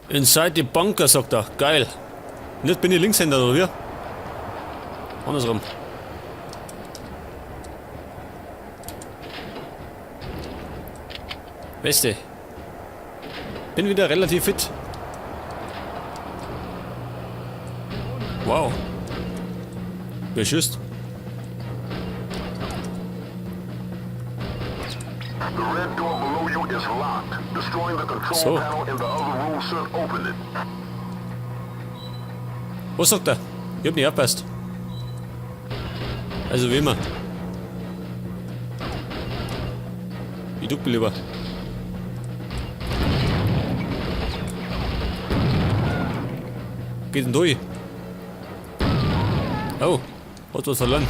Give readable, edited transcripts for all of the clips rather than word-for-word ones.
Inside the bunker, sagt er. Geil. Und jetzt bin ich Linkshänder, oder wie? Andersrum. Beste. Bin wieder relativ fit. Wow. Wer schießt? The red door below you is locked. Destroying the control So. panel in the other room should open it. Was sagt er? Ich hab nicht aufgepasst. Also wie immer. Ich duck mich lieber. Geht denn durch? Oh, hat was verloren.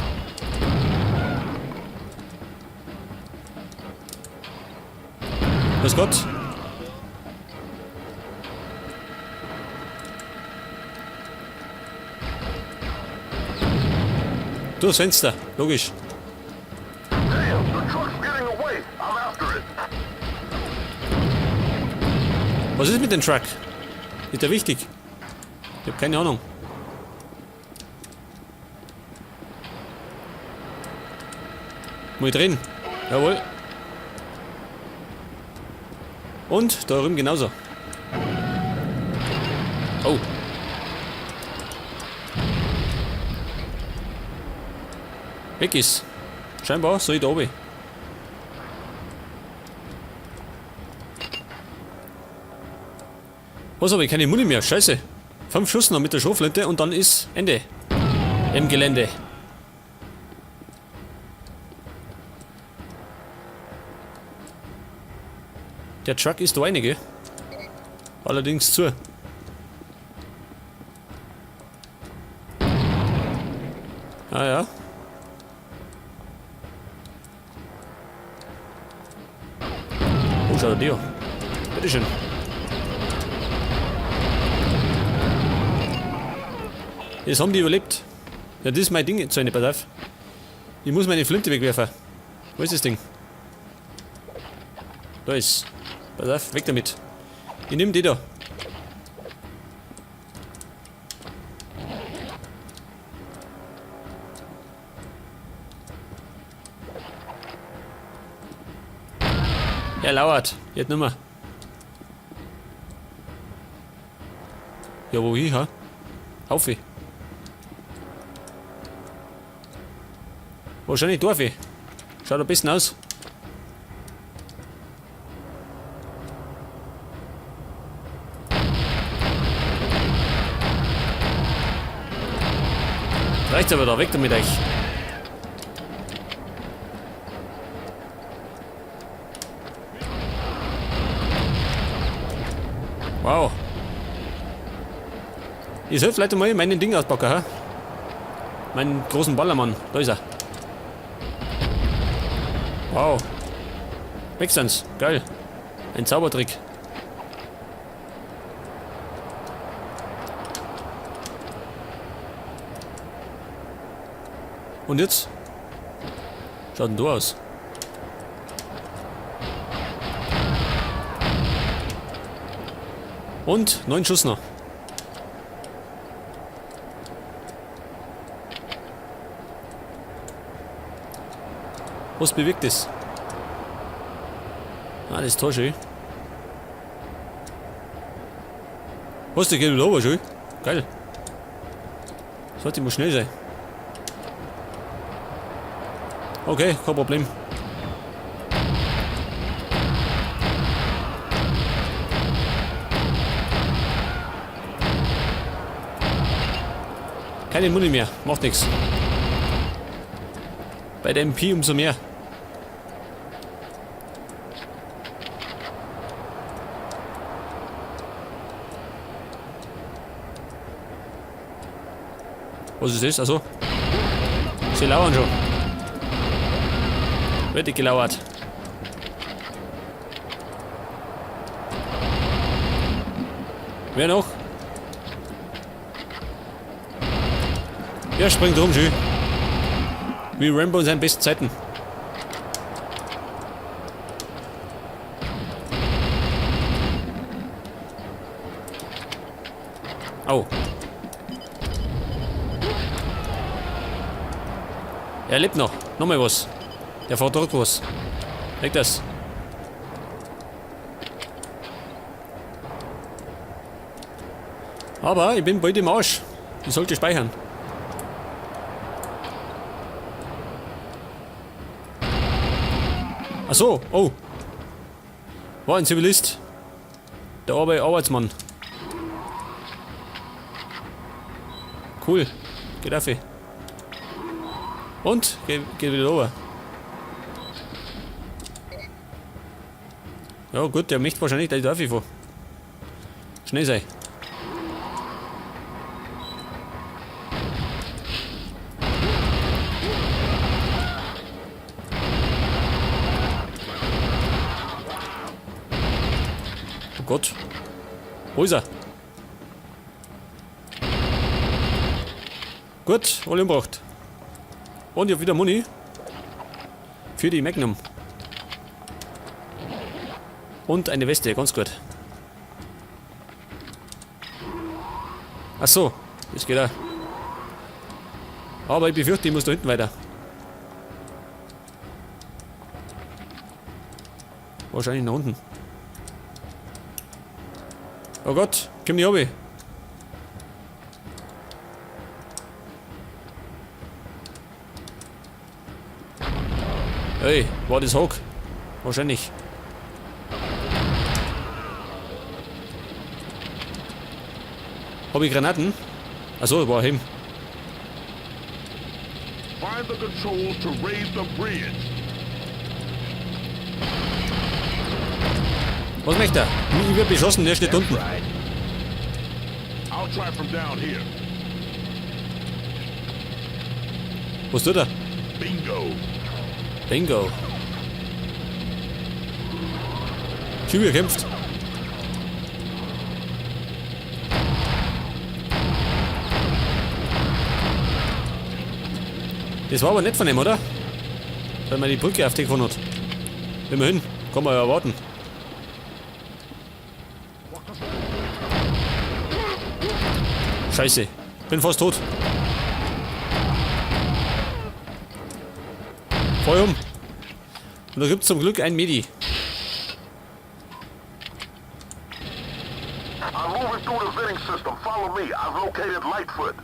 Grüß Gott. Durchs Fenster, logisch. Damn, the truck's getting away. I'm after it. Was ist mit dem Truck? Ist der wichtig? Ich hab keine Ahnung. Muss ich drehen? Jawohl. Und da drüben genauso. Oh. Weg ist. Scheinbar soll ich da oben. Was, habe ich keine Muni mehr? Scheiße. 5 Schuss noch mit der Schrotflinte und dann ist Ende. Im Gelände. Der Truck ist da einige. Allerdings zu. Ah ja. Oh, schau dir. Bitteschön. Das haben die überlebt. Ja, das ist mein Ding jetzt, pass auf. Ich muss meine Flinte wegwerfen. Wo ist das Ding? Da ist. Pass auf, weg damit. Ich nehm die da. Er lauert. Jetzt nimmer. Ja, wohin, ha? Auf. Wahrscheinlich darf ich. Schaut am besten aus. Reicht aber da, weg damit euch. Wow. Ich soll vielleicht mal meinen Ding auspacken, ha? Meinen großen Ballermann. Da ist er. Wow. Weg sind's. Geil. Ein Zaubertrick. Und jetzt? Schaut denn du aus? Und 9 Schuss noch. Was bewirkt das? Ah, das ist toll, schön. Was, der geht wieder runter, schön. Geil. Sollte immer schnell sein. Okay, kein Problem. Keine Muni mehr, macht nix. Bei der MP umso mehr. Was ist das? Achso. Sie lauern schon. Wird gelauert. Wer noch? Er springt rum, schön. Wie Rambo in seinen besten Zeiten. Au. Er lebt noch. Nochmal was. Der verdrückt was. Weg das. Aber ich bin bald im Arsch. Ich sollte speichern. Ach so, oh. War ein Zivilist. Der Arbeitsmann. Cool. Geht auf. Und? Geht wieder runter. Ja gut, der möchte wahrscheinlich, dass ich da rauffahre. Schnell sein. Oh Gott. Wo ist er? Gut, alle umgebracht. Und ich hab wieder Muni. Für die Magnum. Und eine Weste, ganz gut. Ach so, das geht auch. Aber ich befürchte, ich muss da hinten weiter. Wahrscheinlich nach unten. Oh Gott, komm nicht runter. Hey, war das Hawk? Wahrscheinlich. Hab ich Granaten? Achso, war him. Find the controls to raise the bridge. Was möchte er? Ich werd beschossen, der steht unten. Right. I'll try from down here. Was tut er? Bingo. Bingo. Schön gekämpft. Das war aber nett von ihm, oder? Weil man die Brücke auf die gefunden hat. Immerhin, kann man ja erwarten. Scheiße, bin fast tot. Voll um. Und da gibt's zum Glück ein Medi. I'm moving through the venting system. Follow me. I've located Lightfoot.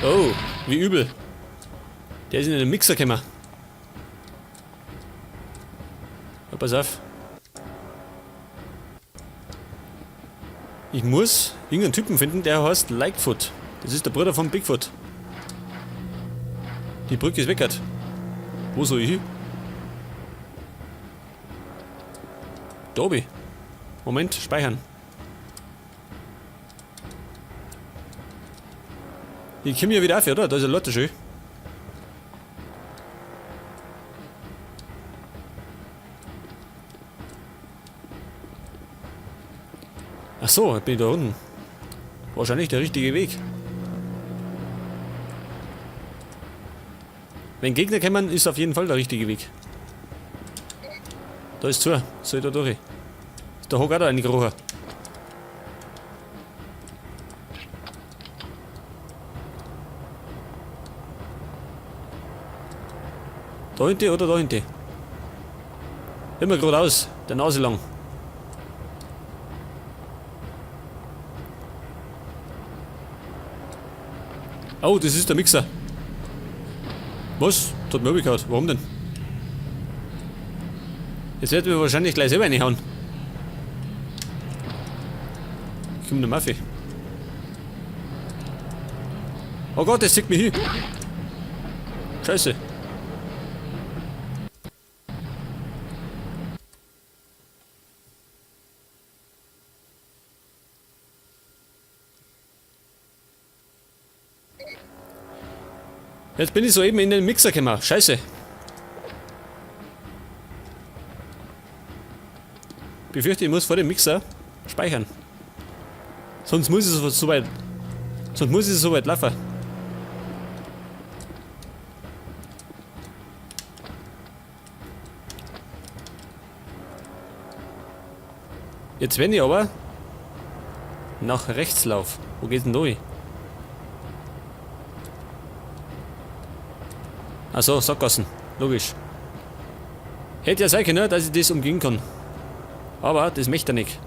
Oh, wie übel. Der ist in den Mixer gekommen. Ja, pass auf. Ich muss irgendeinen Typen finden, der heißt Lightfoot. Das ist der Bruder von Bigfoot. Die Brücke ist weg. Wo soll ich hin? Da oben. Moment, speichern. Ich komme ja wieder auf, oder? Da ist ja lauter schön. Ach so, jetzt bin ich da unten. Wahrscheinlich der richtige Weg. Wenn Gegner kommen, ist auf jeden Fall der richtige Weg. Da ist zu. Soll ich da durch? Ist der Hock auch da reingekrochen? Da hinten oder da hinten? Immer geradeaus, der Nase lang. Oh, das ist der Mixer. Was? Das hat mir abgehauen. Warum denn? Jetzt werden wir wahrscheinlich gleich selber reinhauen. Ich komm der Mafia. Oh Gott, das zieht mich hin. Scheiße. Jetzt bin ich soeben in den Mixer gekommen. Scheiße. Befürchte, ich muss vor dem Mixer Speichern. Sonst muss ich so weit. Sonst muss ich so weit laufen. Jetzt wenn ich aber nach rechts lauf. Wo geht's denn da hin? Ach so, Sackgassen. Logisch. Hätte ja sein können, dass ich das umgehen kann. Aber das möchte er nicht.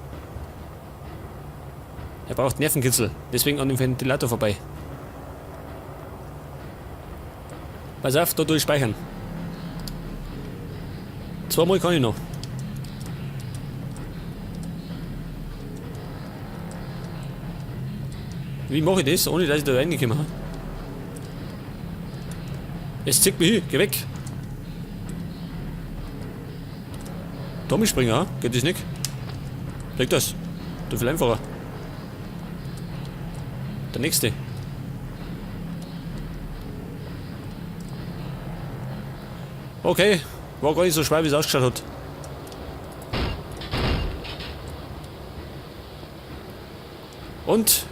Er braucht Nervenkitzel. Deswegen an dem Ventilator vorbei. Pass auf, da tue ich speichern. Zweimal kann ich noch. Wie mache ich das, ohne dass ich da reinkomme? Es zieht mich hin, geh weg. Tommy Springer, geht das nicht? Krieg das. Du viel einfacher. Der nächste. Okay, war gar nicht so schwer, wie es ausgeschaut hat. Und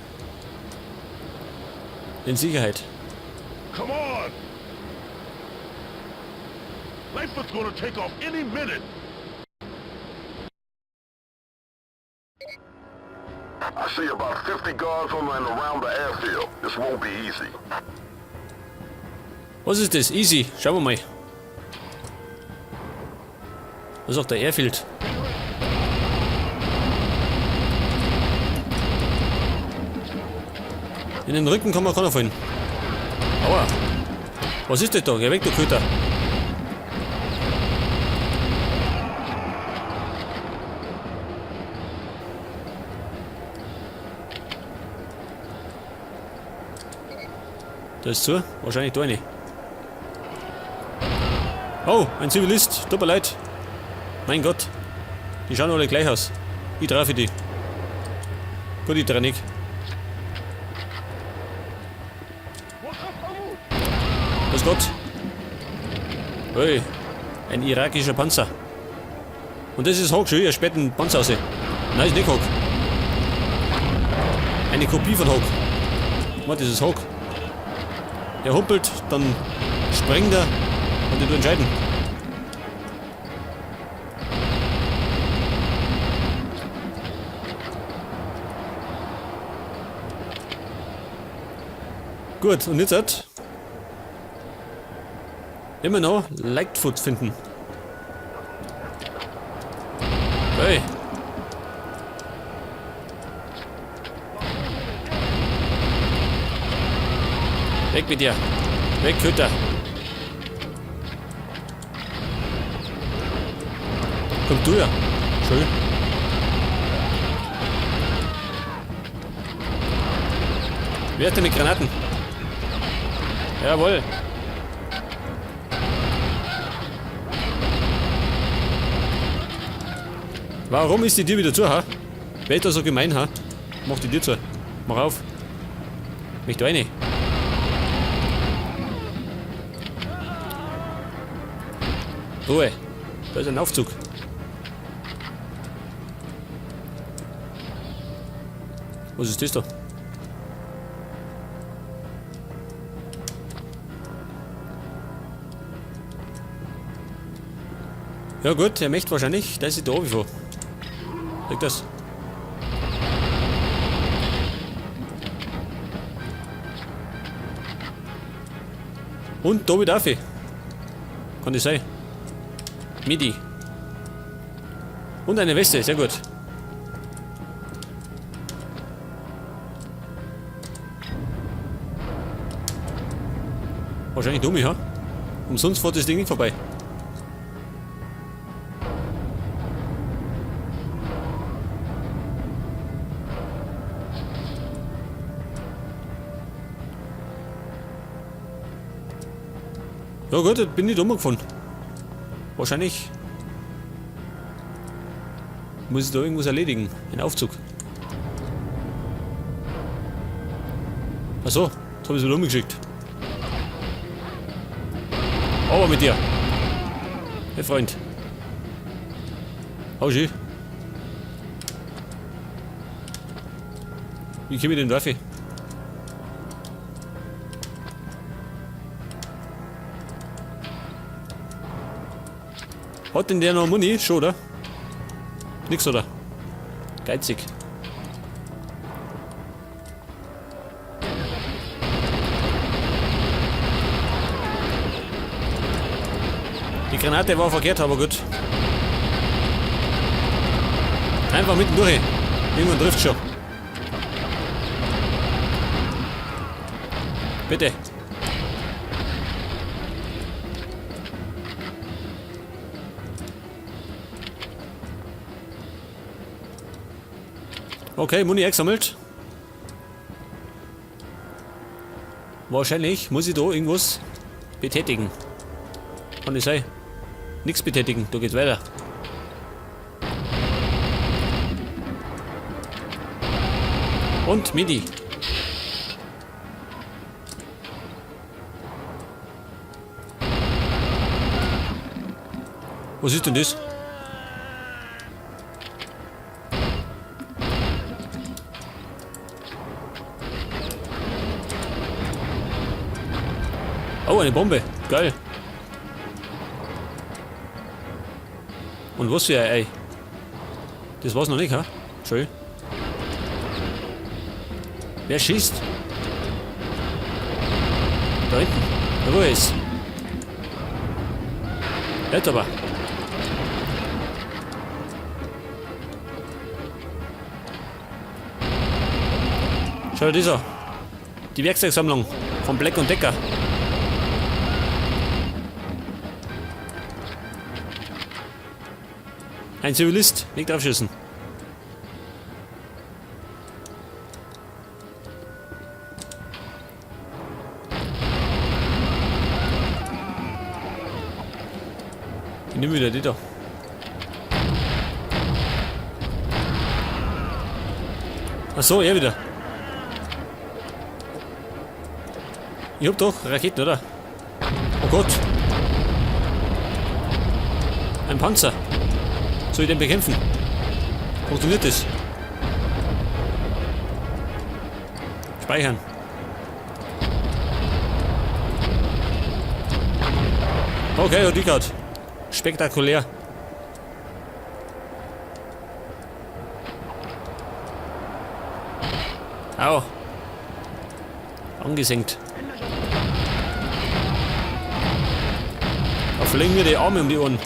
in Sicherheit. Come on! Lightfoot's gonna take off any minute. I see about 50 guards on and around the airfield. This won't be easy. Was ist das? Easy. Schauen wir mal. Was ist auch der Airfield? In den Rücken kann man keiner fallen. Aua. Was ist das da? Geh weg, du Köter. Da ist zu. Wahrscheinlich da eine. Oh, ein Zivilist. Tut mir leid. Mein Gott. Die schauen alle gleich aus. Ich treffe die. Gut, ich treffe nicht. Grüß Gott. Hey, ein irakischer Panzer. Und das ist Hawk, schön, er sperrt einen Panzer aus. Nein, ist nicht Hawk. Eine Kopie von Hawk. Warte, das ist Hawk. Er humpelt, dann springt er und ich entscheiden. Gut, und jetzt hat immer noch Lightfoot finden. Hey. Weg mit dir. Weg, Köter. Komm du ja. Schön. Wer hat denn mit Granaten? Jawohl. Warum ist die Tür wieder zu, ha? Wer ist da so gemein, ha? Mach die Tür zu. Mach auf. Mich da rein. Ruhe. Da ist ein Aufzug. Was ist das da? Ja gut, er möchte wahrscheinlich, dass ich da runterfahre. Liegt das? Und da wieder auf. Kann das sein? Midi. Und eine Weste, sehr gut. Wahrscheinlich dumm, ja? Umsonst fährt das Ding nicht vorbei. Ja gut, ich bin nicht umgefahren. Wahrscheinlich muss ich da irgendwas erledigen. Ein Aufzug. Achso, jetzt hab ich's wieder umgeschickt. Aber mit dir. Hey Freund. Hau schön. Wie komme ich denn drauf? Hat denn der noch Muni? Schon, oder? Nix, oder? Geizig. Die Granate war verkehrt, aber gut. Einfach mitten durch. Irgendwann trifft schon. Bitte. Okay, Muni eingesammelt. Wahrscheinlich muss ich da irgendwas betätigen. Kann nicht sein. Nichts betätigen, da geht's weiter. Und Midi. Was ist denn das? Oh, eine Bombe. Geil. Und was für ein Ei? Das war's noch nicht, ha? Schön. Wer schießt? Da hinten. Da wo er ist. Jetzt aber. Schau dir das an. Die Werkzeugsammlung von Black und Decker. Ein Zivilist, nicht draufschießen. Ich nehme wieder die da. Ach so, er wieder. Ich hab doch Raketen, oder? Oh Gott. Ein Panzer. Soll ich den bekämpfen? Funktioniert das? Speichern. Okay, und die grad. Spektakulär. Au. Angesenkt. Da fliegen mir die Arme um die Ohren.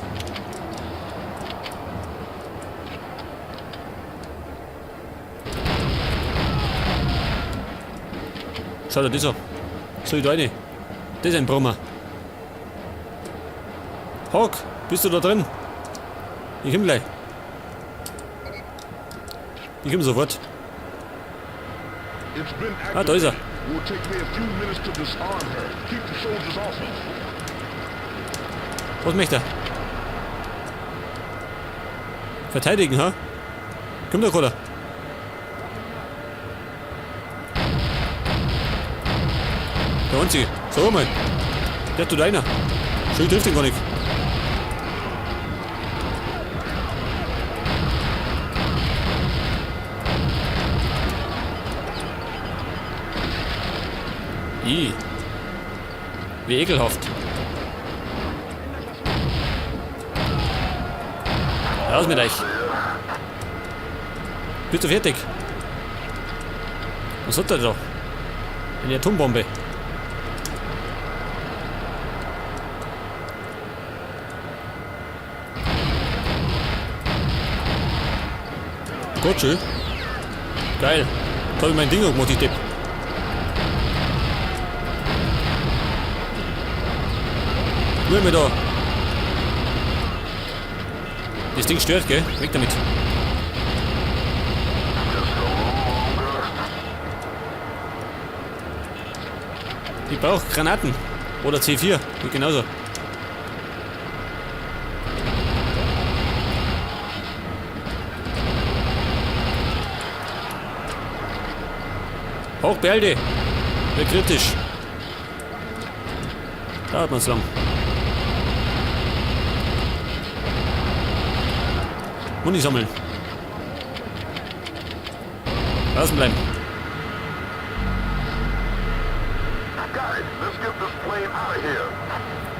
Schau dir das an. Soll ich da rein? Das ist ein Brummer. Hawk, bist du da drin? Ich komm gleich. Ich komm sofort. It's been Ah, da ist er. activated. Will take me a few minutes to disarm her. Keep the soldiers off us. Was möchte er? Verteidigen, ha? Komm doch, oder? Der Einzige. Sag mal. Der tut einer. Schön trifft ihn gar nicht. Ih. Wie ekelhaft. Raus mit euch. Bist du fertig? Was hat der da? Eine Atombombe. Gott, schön. Geil. Da hab ich mein Ding noch gemacht, ich Depp. Nur mir da. Das Ding stört, gell? Weg damit. Ich brauch Granaten. Oder C4. Geht genauso. Hoch, beeil dich. Wird kritisch. Dauert man's lang. Muni sammeln. Draußen bleiben. Got it. Let's get this plane out of here.